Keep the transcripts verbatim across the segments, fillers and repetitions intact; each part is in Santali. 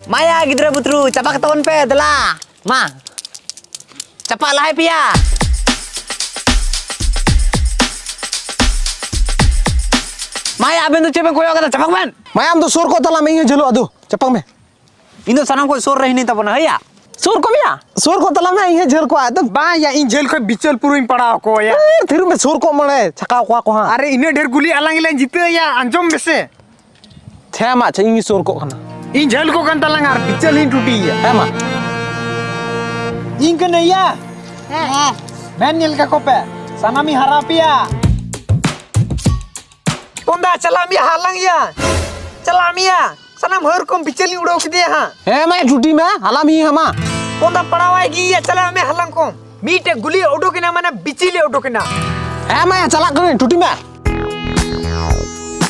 ᱢᱟᱭᱟ ᱜᱤᱫᱽᱨᱟᱹ ᱵᱩᱛᱨᱩ, ᱪᱟᱯᱟ ᱠᱟᱛᱟᱵᱚᱱ ᱯᱮ, ᱫᱮᱞᱟ᱾ ᱢᱟ᱾ ᱪᱟᱯᱟ ᱞᱟᱦᱟᱭ ᱯᱮᱭᱟ᱾ ᱢᱟᱭᱟ, ᱟᱵᱮᱱ ᱫᱚ ᱪᱮᱫ ᱵᱮᱱ ᱠᱚᱭᱚᱜ ᱠᱟᱫᱟ? ᱪᱟᱯᱟᱜ ᱵᱮᱱ᱾ ᱢᱟᱭᱟ, ᱟᱢ ᱫᱚ ᱥᱩᱨ ᱠᱚᱜ ᱛᱟᱞᱟᱝ ᱢᱮ, ᱤᱧ ᱦᱚᱸ ᱡᱷᱟᱹᱞᱚᱜ ᱟᱫᱚ᱾ ᱪᱟᱯᱟᱜ ᱢᱮ᱾ ᱤᱧ ᱫᱚ ᱥᱟᱱᱟᱢ ᱠᱷᱚᱱ ᱥᱩᱨ ᱨᱮ ᱦᱤᱱᱟᱹᱧ ᱛᱟᱵᱚᱱᱟ, ᱦᱮᱸᱭᱟ? ᱥᱩᱨ ᱠᱚᱜ ᱢᱮᱭᱟ? ᱥᱩᱨ ᱠᱚᱜ ᱛᱟᱞᱟᱝ ᱢᱮ, ᱤᱧ ᱦᱚᱸ ᱡᱷᱟᱹᱞ ᱠᱚᱜᱼᱟ ᱟᱫᱚ᱾ ᱵᱟᱝ ᱭᱟ, ᱤᱧ ᱡᱷᱟᱹᱞ ᱠᱷᱚᱱ ᱵᱤᱪᱟᱹᱞ ᱯᱩᱨᱟᱹᱧ ᱯᱟᱲᱟᱣ ᱟᱠᱚᱣᱟ ᱭᱟ᱾ ᱮ, ᱛᱷᱤᱨᱩᱜ ᱢᱮ, ᱥᱩᱨ ᱠᱚᱜ ᱢᱟᱲᱮ, ᱪᱷᱟᱠᱟᱣ ᱠᱚᱣᱟ ᱠᱚ ᱦᱟᱸᱜ᱾ ᱟᱨᱮ, ᱤᱱᱟᱹ ᱰᱷᱮᱨ ᱜᱩᱞᱤ ᱟᱞᱟᱝ ᱜᱮᱞᱟᱝ ᱡᱤᱛᱟᱹᱜᱼᱟ ᱭᱟ, ᱟᱸᱡᱚᱢ ᱢᱮᱥᱮ᱾ ᱦᱮᱸ ᱢᱟ, ᱟᱪᱪᱷᱟ, ᱤᱧ ᱥᱩᱨ ᱠᱚᱜ ᱠᱟᱱᱟ᱾ ᱤᱧ ᱡᱷᱟᱹᱞ ᱠᱚᱜ ᱠᱟᱱ ᱛᱟᱞᱟᱝ ᱟᱨ ᱵᱤᱪᱟᱹᱞ ᱤᱧ ᱴᱩᱴᱤᱭᱟ᱾ ᱦᱮᱸ ᱢᱟ᱾ ᱤᱧ ᱠᱟᱹᱱᱟᱹᱧ ᱭᱟ᱾ ᱦᱮᱸ, ᱦᱮᱸ᱾ ᱢᱮᱱ ᱧᱮᱞ ᱠᱟᱠᱚ ᱯᱮ, ᱥᱟᱱᱟᱢᱤᱧ ᱦᱟᱨᱟ ᱯᱮᱭᱟ᱾ ᱯᱚᱱᱫᱟ, ᱪᱟᱞᱟᱜ ᱢᱮᱭᱟ ᱦᱟᱞᱟᱝ ᱭᱟ᱾ ᱪᱟᱞᱟᱜ ᱢᱮᱭᱟ᱾ ᱥᱟᱱᱟᱢ ᱦᱟᱹᱨ ᱠᱚᱢ ᱵᱤᱪᱟᱹᱞ ᱤᱧ ᱩᱰᱟᱹᱣ ᱠᱮᱫᱮᱭᱟ ᱦᱟᱸᱜ᱾ ᱦᱮᱸ ᱢᱟ, ᱴᱩᱴᱤ ᱢᱮ, ᱦᱟᱞᱟᱝ ᱢᱮᱭᱟ ᱦᱟᱸᱜ ᱢᱟ᱾ ᱯᱚᱱᱫᱟ ᱯᱟᱲᱟᱣᱟᱭ ᱜᱮᱭᱟ, ᱪᱟᱞᱟᱜ ᱢᱮ ᱦᱟᱞᱟᱝ ᱠᱚᱢ᱾ ᱢᱤᱫᱴᱮᱡ ᱜᱩᱞᱤ ᱩᱰᱩᱠ ᱮᱱᱟ, ᱢᱟᱱᱮ ᱵᱤᱪᱤᱞᱮ ᱩᱰᱩᱠ ᱮᱱᱟ᱾ ᱦᱮᱸ ᱢᱟ, ᱪᱟᱞᱟᱜ ᱠᱟᱹᱱᱟᱹᱧ, ᱴᱩᱴᱤ ᱢᱮ᱾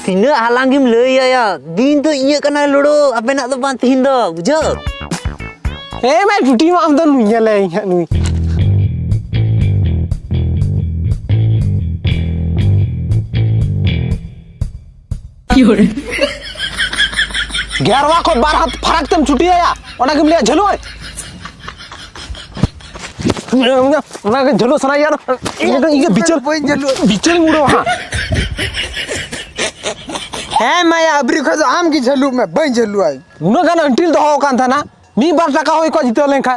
ᱛᱤᱱᱟᱹᱜ ᱦᱟᱞᱟᱝ ᱜᱮᱢ ᱞᱟᱹᱭ ᱟᱭᱟ? ᱫᱤᱱ ᱫᱚ ᱤᱧᱟᱹᱜ ᱠᱟᱱᱟ ᱞᱳᱲᱳ, ᱟᱵᱮᱱᱟᱜ ᱫᱚ ᱵᱟᱝ ᱛᱤᱦᱤᱧ ᱫᱚ, ᱵᱩᱡᱷᱟᱹᱣ? ᱦᱮᱸ ᱢᱟ, ᱴᱩᱴᱤ ᱢᱟ, ᱟᱢ ᱫᱚ ᱱᱩᱭ ᱧᱮᱞᱮ ᱤᱧ ᱦᱟᱸᱜ ᱱᱩᱭ᱾ ᱜᱮᱨᱣᱟ ᱠᱷᱚᱱ ᱵᱟᱨ ᱦᱟᱛ ᱯᱷᱟᱨᱟᱠ ᱛᱮᱢ ᱪᱷᱩᱴᱤ ᱟᱭᱟ, ᱚᱱᱟ ᱜᱮᱢ ᱞᱟᱹᱭᱟ ᱡᱷᱟᱹᱞᱩ ᱟᱭ? ᱚᱱᱟ ᱜᱮ ᱡᱷᱟᱹᱞᱩ ᱥᱟᱱᱟᱭᱟ᱾ ᱤᱧ ᱫᱚ, ᱤᱧ ᱫᱚ ᱵᱤᱪᱟᱹᱞ, ᱵᱟᱹᱧ ᱡᱷᱟᱹᱞᱩᱜᱼᱟ᱾ ᱵᱤᱪᱟᱹᱞ ᱢᱩᱲᱟᱹᱣᱟ ᱦᱟᱸᱜ᱾ ᱦᱮᱸ ᱢᱟᱭᱟ, ᱟᱵᱨᱤ ᱠᱷᱚᱱ ᱫᱚ ᱟᱢ ᱜᱮ ᱡᱷᱟᱹᱞᱩᱜ ᱢᱮ, ᱵᱟᱹᱧ ᱡᱷᱟᱹᱞᱩᱜᱼᱟ᱾ ᱩᱱᱟᱹᱜ ᱜᱟᱱ ᱟᱹᱱᱴᱤᱞ ᱫᱚᱦᱚ ᱟᱠᱟᱱ ᱛᱟᱦᱮᱱᱟ, ᱢᱤᱫ ᱵᱟᱨ ᱴᱟᱠᱟ ᱦᱩᱭ ᱠᱚᱜ ᱡᱤᱛᱟᱹᱣ ᱞᱮᱱᱠᱷᱟᱱ᱾